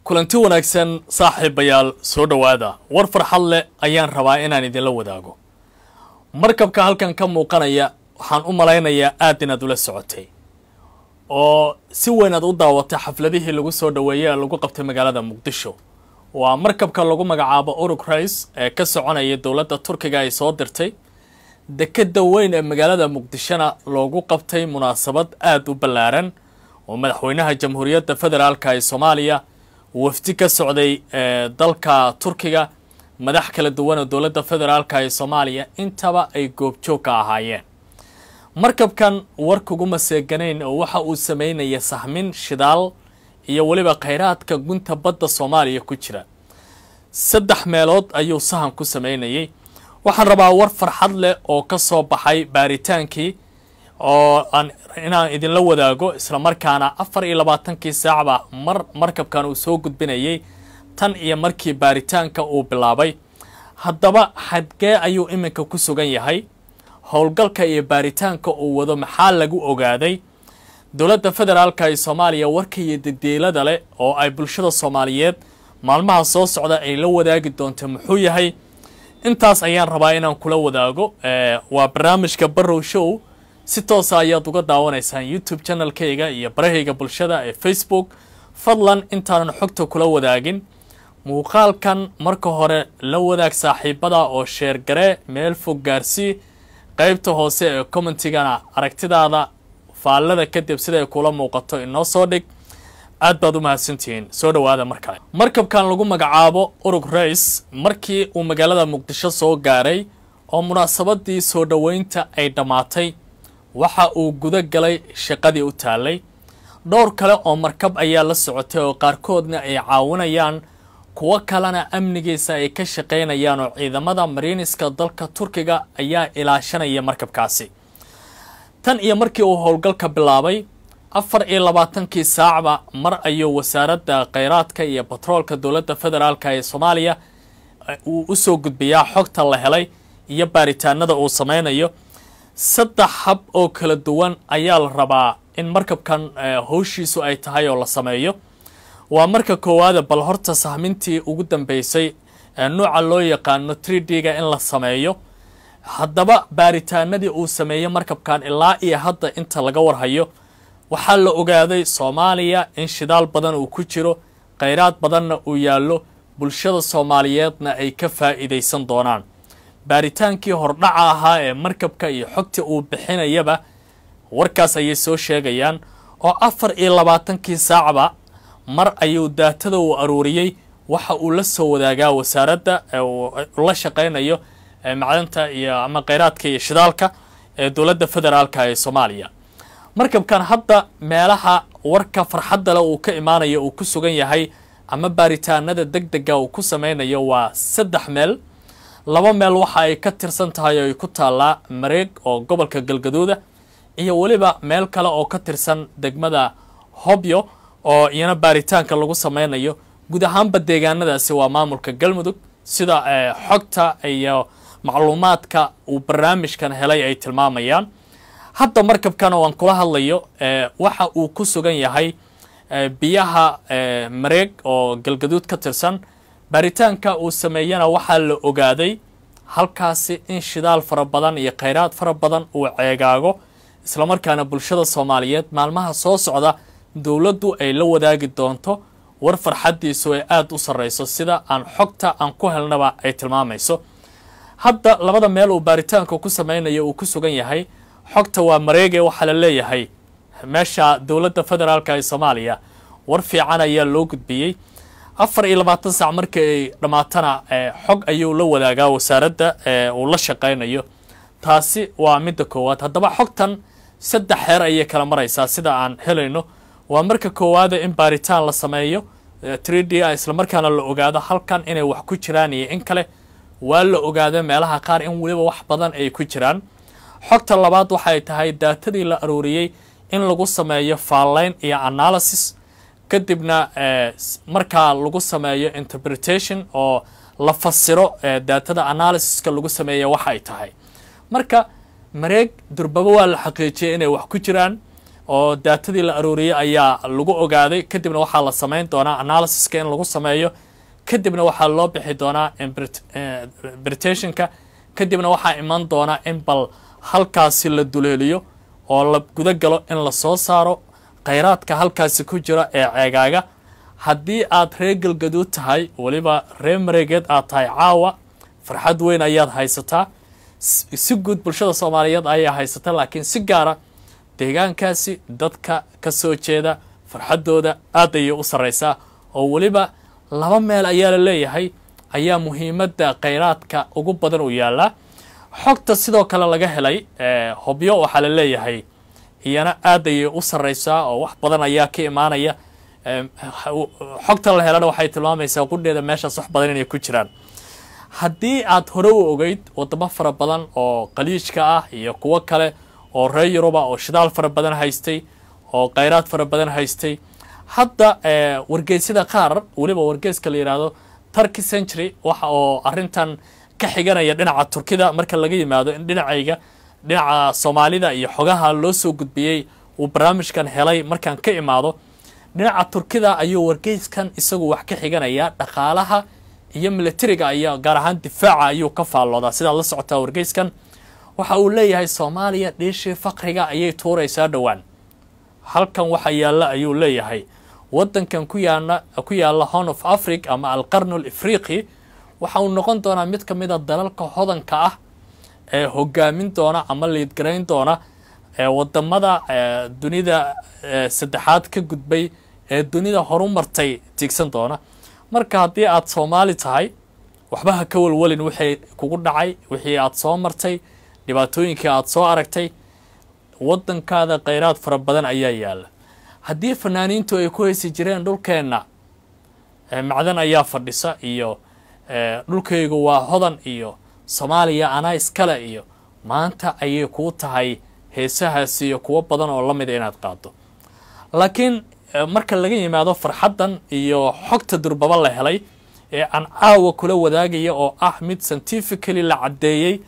Kulanti wanaagsan, saaxiibayaal, soo dhowaada. War farxad leh ayaan rabaa inaan idinla wadaago. Markabka halkan ka muuqanaya waxaan u malaynayaa aad inaad ula socotay oo si weyn aad u daawatay xafladihii lagu soo dhoweeyey ee lagu qabtay magaalada Muqdisho. Waa markabka lagu magacaabo Uruk Rice ee ka soconaya dowladda Turkiga ay soo dirtay, dekeda weyn ee magaalada Muqdishona loogu qabtay munaasabad aada u ballaaran oo madaxweynaha Jamhuuriyadda Federaalka ee Soomaaliya, wafdi ka socday dalka Turkiga, madax kala duwan oo dowladda federaalka ee Soomaaliya intaba ay goobjoog ka ahaayeen. Markabkan war kuguma seeganayn oo waxa uu sameynaya sahmin shidaal iyo weliba khayraadka gunta badda Soomaaliya ku jira. 3 meelood ayuu sahan ku sameynayay. Waxaan rabaa war farxad leh oo ka soo baxay baaritaankii oo aan inaan idinla wadaago, islamarkaana 24kii saacba mar markabkan uu soo gudbinayay tan iyo markii baaritaanka uu bilaabay. Haddaba xadgee ayuu iminka ku sugan yahay? Howlgalka iyo baaritaanka uu wado maxaa lagu ogaaday? Dowladda federaalka ee Soomaaliya warka iyo dediilada leh oo ay bulshada Soomaaliyeed maalmaha soo socda ay la wadaagi doonto muxuu yahay? Intaas ayaan rabaa inaan kula wadaago. Waa barnaamijka Barrow Show, si toosa ayaad uga daawanaysaan YouTube channelkayga iyo barahayga bulshada ee Facebook. Fadlan intaanan xogta kula wadaagin, muuqaalkan marka hore la wadaag saaxiibada oo share garee, meel fog gaarsii. Qaybta hoose ee commentigana aragtidaada faallada kadib siday kula muuqato inoo soo dhig. Aad baad u mahadsantihiin, soo dhowaada mar kale. Markabkan lagu magacaabo Urug Race markii uu magaalada Muqdisho soo gaaray oo munaasabadii soo dhoweynta ay dhammaatay, waxa uu guda galay shaqadii u taalay. Dhowr kale oo markab ayaa la socotay oo qaarkoodna ay caawinayaan, kuwo kalena amnigiisa ay ka shaqaynayaan, oo ciidamada mariiniska dalka Turkiga ayaa ilaashanaya markabkaasi. Tan iyo markii uu howlgalka bilaabay, 24kii saacba mar ayuu wasaaradda kheyraadka iyo batroolka dowladda federaalka ee Soomaaliya uu usoo gudbiyaa xogta la helay iyo baaritaanada uu sameynayo. 3 hab oo kala duwan ayaa la rabaa in markabkan howshiisu ay tahay oo la sameeyo. Waa marka koowaada, bal horta sahmintii ugu dambeysay nooca loo yaqaano 3D-ga in la sameeyo. Haddaba baaritaanadii uu sameeyey markabkan ilaa iyo hadda inta laga warhayo, waxaa la ogaaday Soomaaliya in shidaal badan uu ku jiro, kheyraad badanna uu yaallo, bulshada Soomaaliyeedna ay ka faa'iidaysan doonaan. Baaritaankii hordhaca ahaa ee markabka iyo xogta uu bixinayaba warkaas ayay soo sheegayaan, oo 24kii saacba mar ayuu daatada uu aruuriyey waxa uu la soo wadaagaa wasaaradda uu la shaqaynayo macdanta iyo ama kheyraadka iyo shidaalka ee dowladda federaalka ee Soomaaliya. Markabkan hadda meelaha warka farxadda leh uu ka imaanayo uu ku sugan yahay ama baaritaanada deg dega uu ku sameynayo waa 3 meel. 2 meel waxa ay ka tirsan tahay oo ay ku taallaa Mareeg oo gobolka Galgaduuda, iyo weliba meel kale oo ka tirsan degmada Hobyo oo iyana baaritaanka lagu sameynayo. Guud ahaanba deegaanadaasi waa maamulka Galmudug, sida xogta iyo macluumaadka uu barnaamijkan helay ay tilmaamayaan. Hadda markabkan oo aan kula hadlayo waxa uu ku sugan yahay biyaha Mareeg oo Galgaduud ka tirsan. Baaritaanka uu sameeyana waxaa la ogaaday halkaasi in shidaal fara badan iyo kheyraad fara badan uu ceegaago, islamarkaana bulshada Soomaaliyeed maalmaha soo socda dowladdu ay la wadaagi doonto war farxaddiisu ay aada u sarreyso, sida aan xogta aan ku helnaba ay tilmaamayso. Hadda labada meel uu baaritaanka ku sameynayo uu ku sugan yahay xogta waa Mareege. Waxaa la leeyahay meesha dowladda federaalka ee Soomaaliya war fiican ayaa loo gudbiyey. 24 saac markii ay dhammaatana xog ayuu la wadaagaa wasaaradda uu la shaqaynayo. Taasi waa midda koowaad. Haddaba xogtan 3 xeer ayay kala maraysaa sida aan helayno. Waa marka koowaada in baaritaan la sameeyo 3D a, islamarkaana la ogaado halkan inay wax ku jiraan iyo in kale. Waa la ogaado meelaha qaar in weliba wax badan ay ku jiraan. Xogta labaad waxay tahay daatadii la aruuriyey in lagu sameeyo faallayn iyo analysis, kadibna markaa lagu sameeyo interpretation oo la fasiro daatada analysiska lagu sameeya waxa ay tahay. Marka Mareeg durbaba waa la xaqiijiyay inay wax ku jiraan. oo daatadii la arooriyey ayaa lagu ogaaday. Kadibna waxaa la samayn doonaa analysiska in lagu sameeyo, kadibna waxaa loo bixi doonaa imbritationka, kadibna waxaa iman doona in bal halkaasi la duleeliyo oo la guda galo in la soo saaro khayraadka halkaasi ku jira ee ceegaaga. Haddii aad reer Galgaduud tahay, weliba reer Mareegeed aad tahay, caawa farxad weyn ayaad haysataa. Si guud bulshada Soomaaliyeed ayaa haysata, laakiin si gaara deegaankaasi dadka ka soo jeeda farxaddooda aad ayay u sarreysaa, oo weliba 2 meel ayaa la leeyahay ayaa muhiimadda khayraadka ugu badan u yaallaa. Xogta sidoo kale laga helay Hobyo waxaa la leeyahay iyana aad ayay u sarreysaa oo wax badan ayaa ka imaanaya. Xogta la helana waxay tilmaamaysaa qudheeda meeshaas wax badan inay ku jiraan. Haddii aad hore u ogeyd wadamo fara badan oo qaliijka ah iyo kuwo kale oo reer Yuruba oo shidaal fara badan haystay oo khayraad fara badan haystay, hadda wargeysyada qaar, weliba wargeyska la yidhaahdo Turkey Century, waxa oo arrintan ka xiganaya dhinaca Turkida, marka laga yimaado in dhinacayga dhinaca Soomaalida iyo xogaha loo soo gudbiyey uu barnaamijkan helay, markaan ka imaado dhinaca Turkida ayuu wargeyskan isagu wax ka xiganaya. Dhaqaalaha iyo militariga iyo gaar ahaan difaaca ayuu ka faalloodaa. Sidaad la socotaa, wargeyskan waxa uu leeyahay Soomaaliya dhiishii faqriga ayay tuuraysaa dhowaan. Halkan waxa yaalla ayuu leeyahay waddankan ku yaalla Horn of Africa ama Alqarnu Alifriqi waxa uu noqon doonaa mid ka mid a dalalka hodanka ah ee hogaamin doona ama liidgarayn doona ee wadamada dunida saddexaad ka gudbay ee dunida horumartay tiigsan doona. Marka haddii aad Soomaali tahay, waxba ha ka walwalin wixii kugu dhacay, wixii aad soo martay, dhibaatooyinkii aad soo aragtay. Waddankaada khayraad fara badan ayaa yaalla. Haddii fanaaniintu ay ku heysi jireen dhulkeenna macdan ayaa fadhisa iyo dhulkaygu waa hodan iyo Soomaaliya anaa iskale iyo, maanta ayay kuu tahay heesahaasi iyo kuwo badan oo la mida inaad qaado. Laakiin marka laga yimaado farxaddan iyo xogta durbaba la helay ee aan caawa kula wadaagaya oo ah mid scientifically la caddeeyey,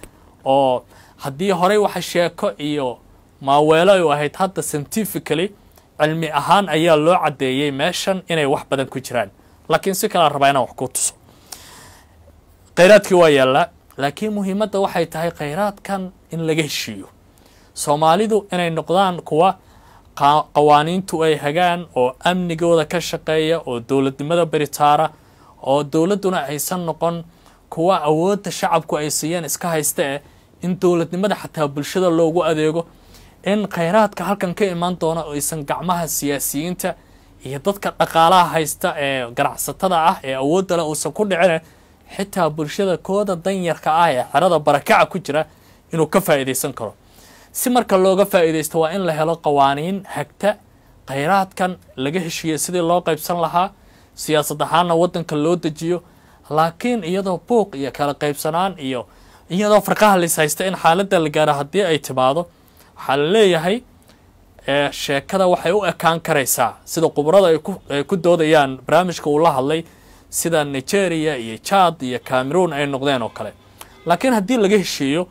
oo haddii horey waxa sheeko iyo maaweelo ay u ahayd, hadda scientifically cilmi ahaan ayaa loo caddeeyey meeshan inay wax badan ku jiraan. Laakiin si kalea rabaa inaan wax ku tuso. Khayraadkii waa yaallaa, laakiin muhiimadda waxay tahay khayraadkan in laga heshiiyo, Soomaalidu inay noqdaan kuwa qawaaniintu ay hagaan oo amnigooda ka shaqeeya oo dowladnimada beritaara, oo dowladduna aysan noqon kuwa awoodda shacabku ay siiyeen iska haysta, in dowladnimada xataa bulshada loogu adeego, in khayraadka halkan ka imaan doona oo aysan gacmaha siyaasiyiinta iyo dadka dhaqaalaha haysta ee ganacsatada ah ee awoodda leh uusan ku dhicin, xitaa bulshada kooda danyarka ah ee xerada barakaca ku jira inuu ka faa'iidaysan karo. Si marka looga faa'iidaysto waa in la helo qawaaniin hagta khayraadkan, laga heshiiyo sidii loo qaybsan lahaa, siyaasad ahaanna waddanka loo dejiyo. Laakiin iyadoo buuq iyo kala qaybsanaan iyo iyadoo farqaha lais haysta in xaaladda la gaaro haddii ay timaado, waxaa la leeyahay sheekada waxay u ekaan karaysaa sida khubarada ay ku doodayaan barnaamijka uu la hadlay, sida Nigeria iyo Chad iyo Cameroon ay noqdeen oo kale. Laakiin haddii laga heshiiyo,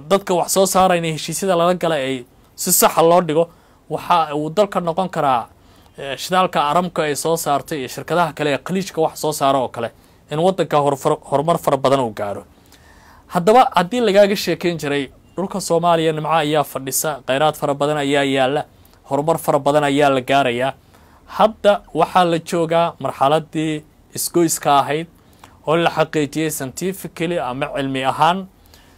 dadka wax soo saarayna heshiisyada lala galay ay si saxa loo dhigo, waxa uu dalka noqon karaa shidaalka Aramka ay soo saartay iyo shirkadaha kale ee khaliijka wax soo saara oo kale, in waddanka horumar fara badan uu gaaro. Haddaba haddii lagaaga sheekeyn jiray dhulka Soomaaliya nimco ayaa fadhisa, khayraad fara badan ayaa yaalla, horumar fara badan ayaa la gaarayaa, hadda waxaa la joogaa marxaladii isgoyska ahayd oo la xaqiijiyey scientifically ama cilmi ahaan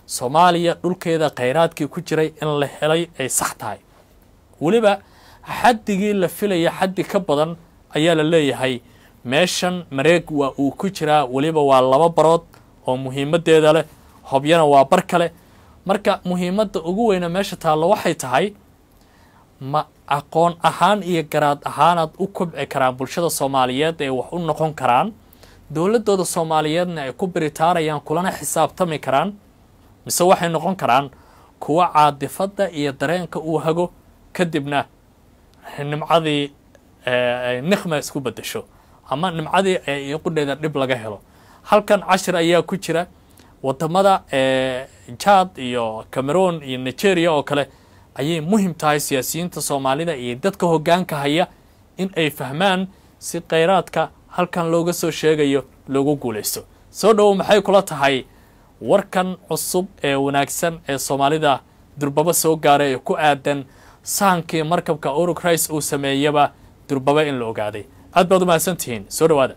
Soomaaliya dhulkeeda khayraadkii ku jiray in la helay ay sax tahay. Weliba xaddigii la filaya xaddi ka badan ayaa la leeyahay meeshan Mareeg waa uu ku jiraa. Weliba waa 2 barood oo muhiimaddeeda leh, Hobyana waa bar kale. Marka muhiimadda ugu weyna meesha taallo waxay tahay, ma aqoon ahaan iyo garaad ahaanaad u kobci karaan bulshada Soomaaliyeed ee wax u noqon karaan dowladdooda Soomaaliyeedna ay ku biritaarayaan kulana xisaabtami karaan, mise waxay noqon karaan kuwa caadifadda iyo dareenka uu hago, kadibna nimcadii nikhma isku beddesho ama nimcadii qudheeda dhib laga helo? Halkan cashir ayaa ku jira. Wadamada Chad iyo Cameroon iyo Nigeria oo kale Ayay muhim tahay siyaasiyiinta Soomaalida iyo dadka hoggaanka haya in ay fahmaan si kheyraadka halkan looga soo sheegayo loogu guulaysto. Soo dhowow, maxay kula tahay warkan cusub ee wanaagsan ee Soomaalida durbaba soo gaaray ee ku aadan sahankii markabka Uruk Rice uu sameeyaba durbaba in la ogaaday? Aad baad u mahadsantihiin, soo dhawaada.